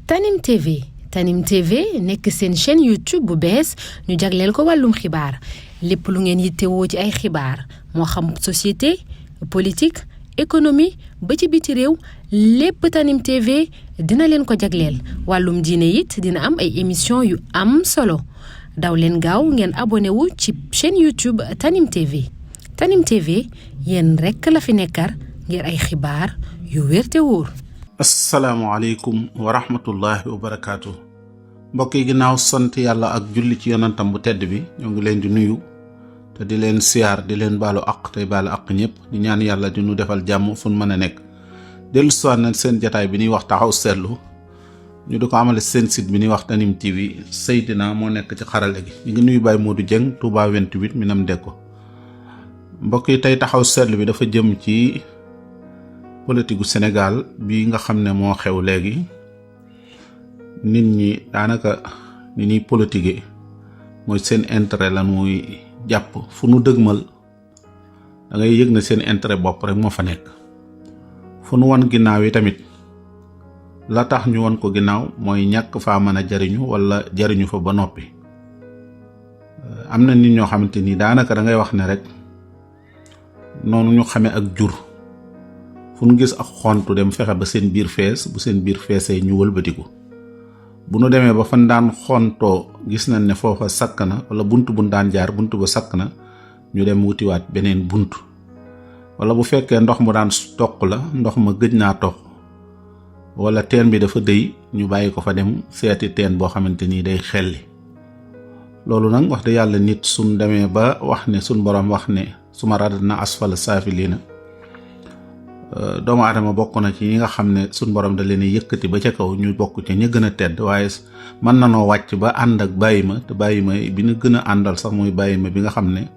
Tanim TV nekk seen chaîne YouTube bu bees ñu jagleel ko wàllum xibaar lépp lu ngeen yittewoo ci ay xibaar moo xam société politique économie ba ci biti réew lépp Tanim TV dina leen ko jagleel wàllum diine it dina am ay émission yu am solo daw leen gaaw ngeen abonné wu ci chaîne YouTube Tanim TV yéen rekk la fi nekkar ngir ay xibaar yu wér te wóor. asalaamaaleykum wa rahmatullahi wa barakaatu. mbokk yi ginnaaw sant yàlla ak julli ci yonantam bu tedd bi ñoo ngi leen di nuyu te di leen siyaar di leen baalu àq tey baalu àq ñëpp di ñaan yàlla di nu defal jàmm fu nu mën a nekk. dellu si waat na seen jataay bi ñuy wax taxaw seetlu ñu di ko amale seen site bi ñuy wax Tanim TV Seydina moo nekk ci xarale gi ñu ngi nuyu Baye Modou Dieng Touba 28 Minam Dekko. mbokk yi tey taxaw seetlu bi dafa jëm ci politique gu Sénégal bi nga xam ne moo xew léegi nit ñi daanaka ni ñuy politique mooy seen intérêt la muy jàpp fu nu dëgmal da ngay yëg na seen intérêt bopp rek moo fa nekk fu nu wan ginnaaw yi tamit la tax ñu wan ko ginnaaw mooy ñàkk faa mën a jariñu wala jariñu fa ba noppi. am na nit ñoo xamante ni daanaka da ngay wax ne rek noonu ñu xamee ak jur fu nu gis ak xontu dem fexe ba seen biir fees bu seen biir feesee ñu wëlbatiku bu nu demee ba fan daan xontoo gis nañ ne foofa sakk na wala bunt bu daan jaar bunt ba sakk na ñu dem wutiwaat beneen bunt wala bu fekkee ndox mu daan toq la ndox ma gëj naa toq wala teen bi dafa dëy ñu bàyyi ko fa dem seeti teen boo xamante ni day xelli. loolu nag wax dëgg yàlla nit suñ demee ba wax ne suñ borom wax ne suma radadna asfala saafiliina doomu aadama bokk na ci ñi nga xam ne suñ borom da leen yëkkati ba ca kaw ñu bokk ca ña gën a tedd waaye mën na noo wàcc ba ànd ak bàyyi ma te bàyyi ma bi ñu gën a àndal sax muy bàyyi ma bi nga xam ne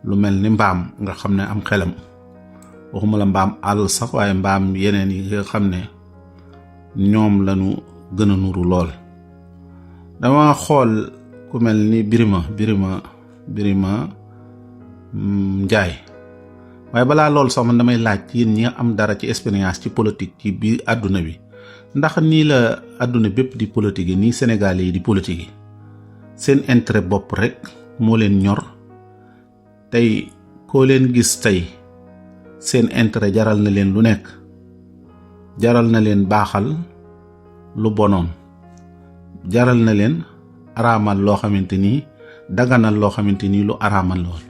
lu mel ni mbaam nga xam ne am xelam waxuma la mbaam àll sax waaye mbaam yeneen yi nga xam ne ñoom lañu gën a nuru lool. dama xool ku mel ni Birima Njaay waaye balaa loolu sax man damay laaj yéen ñi nga am dara ci expérience ci politique ci biir àdduna bi ndax nii la àdduna bépp di politique yi nii Sénégalais yi di politique yi seen intérêt bopp rek moo leen ñor tey koo leen gis tey seen intérêt jaral na leen lu nekk jaral na leen baaxal lu bonoon jaral na leen araamal loo xamante ni daganal loo xamante ni lu araamal lool.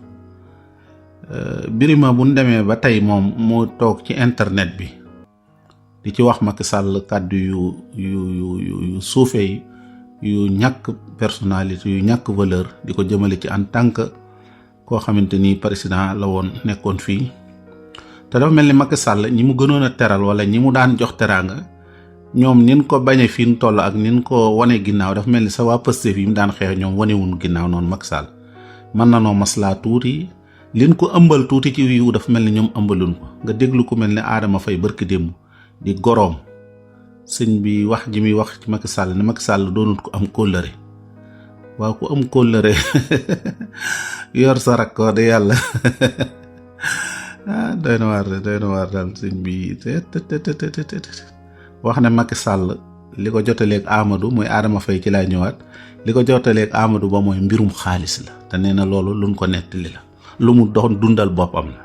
Birima bu ñu demee ba tey moom moo toog ci internet bi di ci wax Macky Sall kàddu yu suufee yu ñàkk personnalité yu ñàkk valeur di ko jëmale ci en tant que koo xamante ni président la woon nekkoon fii te dafa mel ni Macky Sall ñi mu gënoon a teral wala ñi mu daan jox teraanga ñoom nin ko bañe fii nu toll ak nin ko wane ginnaaw dafa mel ni sa waa Pastef yi mu daan xeex ñoom wanewuñ ginnaaw noonu Macky Sall mën na noo maslaa tuuti lin ko ëmbal tuuti ci yiw dafa mel ni ñoom ëmbaluñ ko nga déglu ku mel ni Adama Faye barki démb di goroom sëñ bi wax ji muy wax ci Macky Sall ne Macky Sall doonut ko am kóllëre waaw ku am kóllëre yor sa rakk wax de yàlla doy na waar daal sëñ bi wax ne Macky Sall li ko jotaleeg Amadou mooy Adama Faye ci lay ñëwaat li ko jotaleeg Amadou ba mooy mbirum xaalis la te nee na loolu luñ ko nettali la lu mu doon dundal boppam la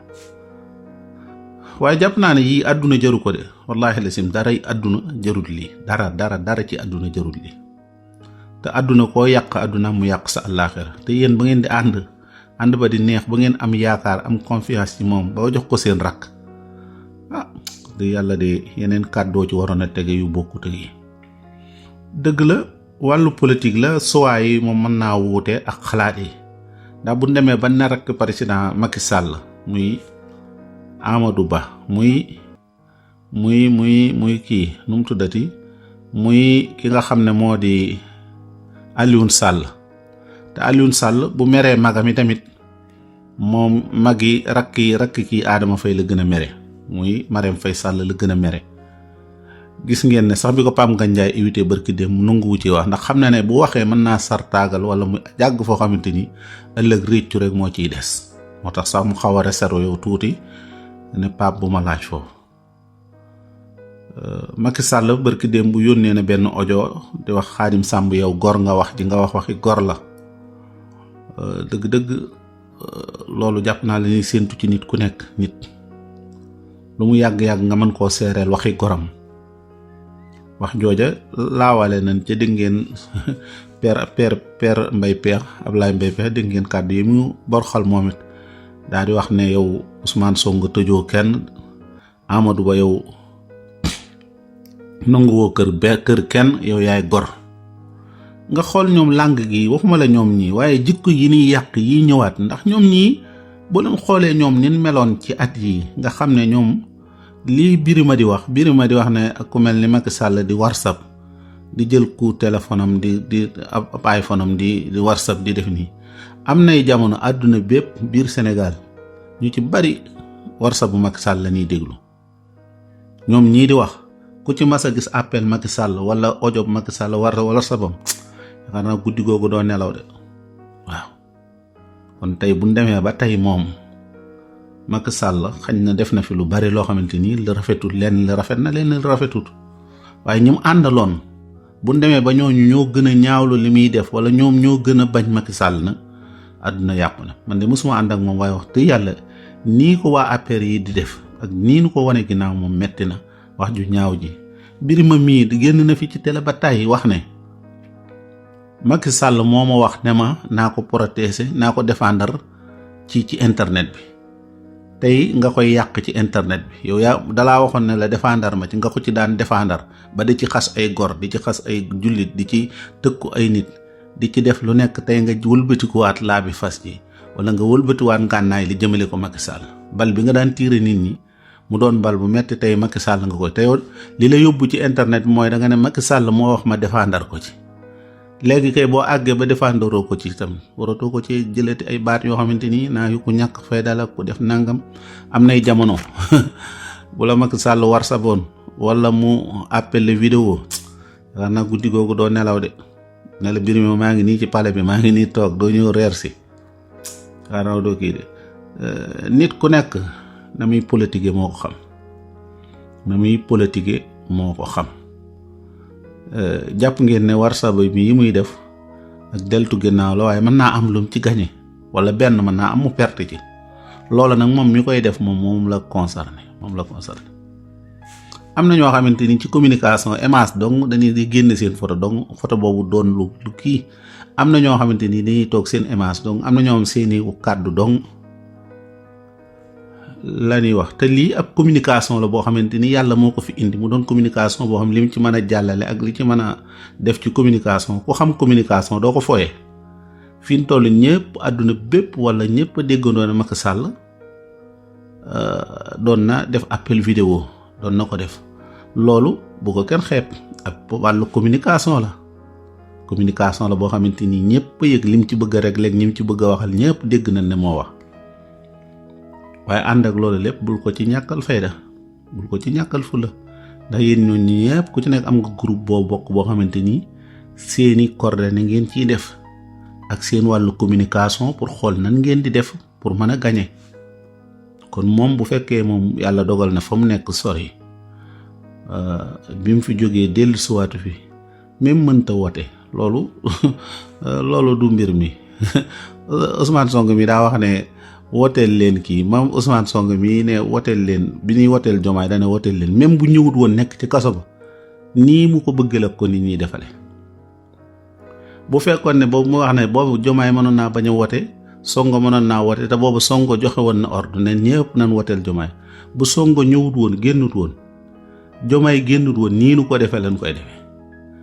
waaye jàpp naa ne yii àdduna jaru ko de wallaahi la sim daray àdduna jarut lii dara ci àdduna jarut lii te àdduna koo yàq àdduna mu yàq sa àllaaxira te yéen ba ngeen di ànd ba di neex ba ngeen am yaakaar am confiance ci moom ba jox ko seen rakk de yàlla de yeneen kàddoo ci waroon a tege yu bokkut ak yi dëgg la wàllu politique la suwaay yi moom mën naa wuute ak xalaat yi ndax bu demee ba ne rek président Macky Sall muy Amadou Ba muy kii nu mu tuddati muy ki nga xam ne moo di Alioune Sall te Alioune Sall bu meree magam yi tamit moom mag yi rakk kii Adama Faye la gën a mere muy Marème Faye Sall la gën a mere. gis ngeen ne sax bi ko Pam Gandiaye invité barki dem mu nanguwu ci wax ndax xam na ne bu waxee mën naa sartaagal wala mu jàgg foo xamante ni ëllëg réccu rek moo ciy des moo tax sax mu xaw a réservé yow tuuti ne Pape bu ma laaj foofu Macky Sall barki démb bu yónnee na benn audio di wax Xaadim Samb yow gor nga wax ji nga wax waxi gor la dëgg-dëgg loolu jàpp naa la ñuy séentu ci nit ku nekk nit lu mu yàgg-yàgg nga mën koo seereel waxi goram wax jooja laawale nañ ca dégg ngeen père Mbaye Pekh Ablaye Mbaye Pekh dégg ngeen kàddu yi mu borxal moom it daal di wax ne yow Ousmane Sonko tëjoo kenn Amadou Ba yow nanguwoo kër kenn yow yaay gor nga xool ñoom làng gi waxuma la ñoom ñii waaye jikko yi niy yàq yi ñëwaat ndax ñoom ñii boo leen xoolee ñoom nin meloon ci at yi nga xam ne ñoom lii Birima di wax ne ak ku mel ni Macky Sall di WhatsApp di jël ku téléphone am di ab iPhone am di WhatsApp di def nii am nay jamono àdduna bépp biir Sénégal ñu ci bari WhatsApp bu Macky Sall la ñuy déglu ñoom ñii di wax ku ci mas a gis appel Macky Sall wala audio Macky Sall wala sabam yaakaar naa guddi googu doo nelaw de waaw kon tey bu ñu demee ba tey moom Macky Sall xañ na def na fi lu bari loo xamante ni la rafetul leen la rafet na leen la rafetut waaye ñi mu àndaloon bu ñu demee ba ñooñu ñoo gën a ñaawlu li muy def wala ñoom ñoo gën a bañ Macky Sall na àdduna yàqu na man de mosuma ànd ak moom waaye wax dëgg yàlla nii ko waa APR yi di def ak nii nu ko wane ginnaaw moom metti na wax ju ñaaw ji Birima mii génn na fi ci télé ba tàyyi wax ne Macky Sall moo ma wax ne ma naa ko protéger naa ko défendre ci internet bi tey nga koy yàq ci internet bi yow yaa dalaa waxoon ne la défendre ma ci nga ko ci daan défendre ba di ci xas ay gor di ci xas ay jullit di ci tëkku ay nit di ci def lu nekk tey nga wëlbatikuwaat laa bi fas ji wala nga wëlbatiwaat ngànnaay li jëmale ko Macky Sall bal bi nga daan tiire nit ñi mu doon bal bu metti tey Macky Sall nga koy te yow li la yóbbu ci internet mooy da nga ne Macky Sall moo wax ma défendre ko ci léegi kay boo àggee ba défendroo ko ci itam waratoo ko ci jëlati ay baat yoo xamante ni naa yu ko ñàkk fay dala ko def nangam am nay jamono bu la Macky Sall war saboon wala mu appelé vidéo wax na guddi googu doo nelaw de ne la Birima maa ngi nii ci palais bi maa ngi nii toog doo ñëw reer si xanaa doo kii de nit ku nekk na muy politique moo ko xam jàpp ngeen ne WhatsApp bi yi muy def ak deltu ginnaaw la waaye mën naa am lum ci gañe wala benn mën naa am mu perte ci loola nag moom mi koy def moom la concerné am na ñoo xamante ni ci communication émence donc dañuy di génn seen photo boobu doon lu kii am na ñoo xamante ni dañuy toog seen émence donc am na ñoo xam seeni kàddu donc la ñuy wax te lii ab communication la boo xamante ni yàlla moo ko fi indi mu doon communication boo xam li mu ci mën a jàllale ak li ci mën a def ci communication ku xam communication doo ko fooyee fi mu toll ñëpp àdduna bépp wala ñëpp a déggandoo ne Macky Sall doon na def appel vidéo doon na ko def loolu bu ko kenn xeeb ak wàllu communication la boo xamante ni ñëpp a yëg lim ci bëgg a rek léegi ñi ci bëgg a waxal ñëpp dégg nañ ne moo wax. waaye ànd ak loolu lépp bul ko ci ñàkkal fayda bul ko ci ñàkkal fula ndax yéen ñooñu ñëpp ku ci nekk am nga groupe boo bokk boo xamante ni seeni coordonnées ngeen ciy def ak seen wàllu communication pour xool nan ngeen di def pour mën a gagner kon moom bu fekkee moom yàlla dogal na fa mu nekk sori bi mu fi jógee dellu siwaatu fi même mënta wote loolu du mbir mi Ousmane Sonko mi daa wax ne woteel leen kii moom Ousmane Sonko mii ne woteel leen bi ñuy woteel Diomaye dane woteel leen même bu ñëwut woon nekk ci kaso ba nii mu ko bëgg la ko nit ñi defale bu fekkoon ne boobu mu wax ne boobu Diomaye mënoon naa bañ a wote Sonko mënoon naa wote te boobu Sonko joxe woon na ordre ne ñëpp nañ woteel Diomaye bu Sonko ñëwut woon génnut woon Diomaye génnut woon nii nu ko defee lañ koy defee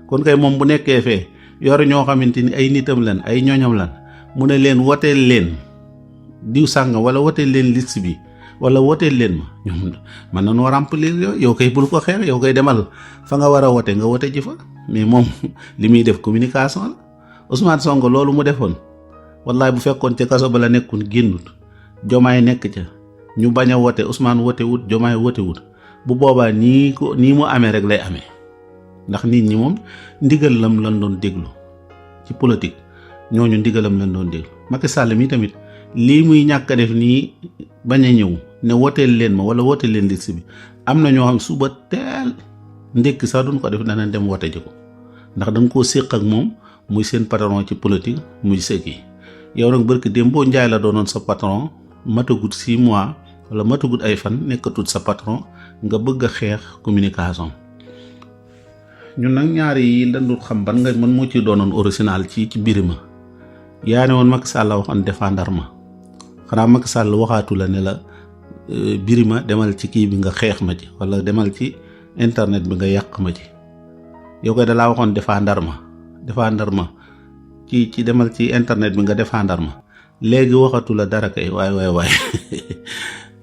kon kay moom bu nekkee fee yor ñoo xamante ni ay nitam lan ay ñooñam lan mu ne leen woteel leen diw sàngam wala woteel leen liste bi wala woteel leen ma ñoom man nañoo remplir yow kay bul ko xeex yow kay demal fa nga war a wote nga wote ji fa mais moom li muy def communication la Ousmane Sonko loolu mu defoon wallaay bu fekkoon ca kaso ba la nekkul génnut Diomaye nekk ca ñu bañ a wote Ousmane wote wut Diomaye wote wut bu boobaa nii mu amee rek lay amee ndax nit ñi moom ndigal lam lan doon déglu ci politique ñooñu ndigalam lan doon déglu Macky Sall mi tamit lii muy ñàkk a def nii bañ a ñëw ne woteel leen ma wala woteel leen liste bi am na ñoo xam suba teel ndekki sax duñ ko def danañ dem wote ji ko ndax da nga koo séq ak moom muy seen patron ci politique muy sëkki yow nag barki démb boo njaay la doonoon sa patron matagut 6 mois wala matagut ay fan nekkatut sa patron nga bëgg a xeex communication ñun nag ñaari yi lan dul xam ban nga man moo ci doonoon original ci Birima yaa ne woon Macky Sall waxoon défendre ma xanaa Macky Sall waxaatu la ne la Birima demal ci kii bi nga xeex ma ci wala demal ci internet bi nga yàq ma ci yow koy dalaa waxoon défendre ma ci demal ci internet bi nga défendre ma léegi waxatu la dara kay waay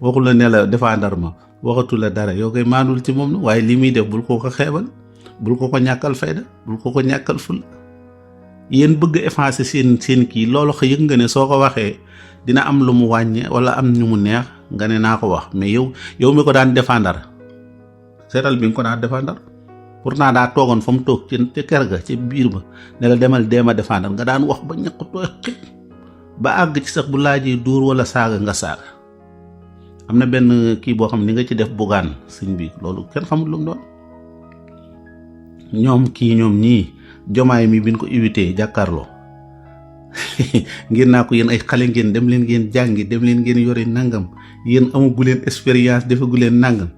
waxu la ne la défendre ma waxatu la dara yow koy maandul ci moom waaye li muy def bul ko xeebal bul ko ñàkkal fayda bul ko ñàkkal ful yéen bëgg effacer seen kii loolu yëg nga ne soo ko waxee dina am lu mu wàññe wala am ñu mu neex nga ne naa ko wax mais yow mi ko daan défendre seetal bi nga ko daan défendre pourtant daa toogoon fa mu toog ci kër ga ci biir ba ne la demal deema défendre nga daan wax ba ñaq tooy xit ba àgg ci sax bu laajee dóor wala saaga nga saaga am na benn kii boo xam ni nga ci def bugaan sëñ bi loolu kenn xamul lu mu doon ñoom ñii jomaay mi biñ ko invité jàkkaarloo ngeen naa ko yéen ay xale ngeen dem leen ngeen jàngi dem leen ngeen yore nangam yéen amagu leen expérience defagu leen nangam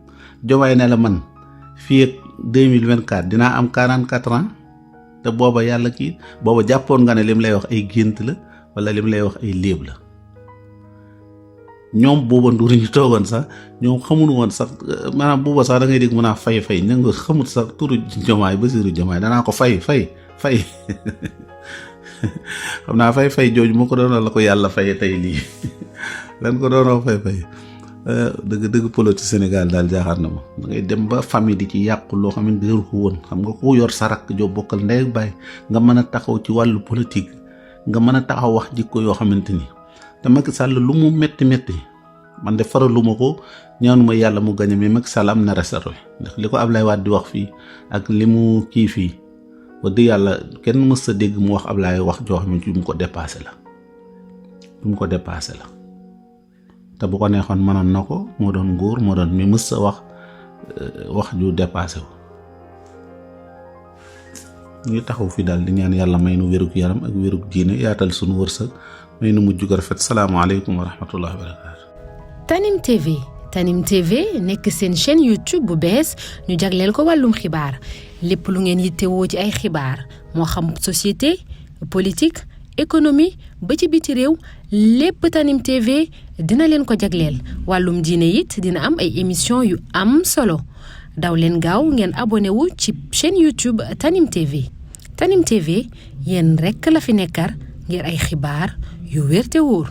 jomaay ne la man fii ak 2024 dinaa am 44 ans te booba yàlla booba jàppoon nga ne lim lay wax ay gént la wala lim lay wax ay léeb la ñoom booba nduur ñu toogoon sax ñoom xamuñu woon sax maanaam booba sax da ngay dégg mën a fay ña nga xamut sax turu jomaay Bassirou Jomaay danaa ko fay xam naa fay jooju moo ko doon la ko yàlla fay tey lii lan ko doon fay dëgg politique Sénégal daal jaaxaar na ma da ngay dem ba famille di ci yàqu loo xam ne dëru ko woon xam nga ko yor sa rakk joo bokkal ndey ak baay nga mën a taxaw ci wàllu politique nga mën a taxaw wax jikko yoo xamante ni te Macky Sall lu mu metti man de faraluma ko ñaanuma yàlla mu gañe mais Macky Sall am na réserve ndax li ko Ablaye Wade di wax fii ak li mu kii fii wax dëgg yàlla kenn mës sa dégg mu wax Ablaye wax joo xam ne du mu ko dépassé la te bu ko neexoon mënoon na ko moo doon nguur moo doon mi mës sa wax ju dépassé ko ñu taxaw fi daal di ñaan yàlla may nu wérug yaram ak wérug diine yaatal sunu wërsëg may nu mujj gu rafet salaamaaleykum wa rahmatullahi wa barakaatu. Tanim TV nekk seen chaîne YouTube bu bees ñu jagleel ko wàllum xibaar lépp lu ngeen yittewoo ci ay xibaar moo xam société politique économie ba ci biti réew lépp Tanim TV dina leen ko jagleel wàllum diine it dina am ay émission yu am solo daw leen gaaw ngeen abonné wu ci chaîne YouTube Tanim TV yéen rekk la fi nekkar ngir ay xibaar yu wér te wóor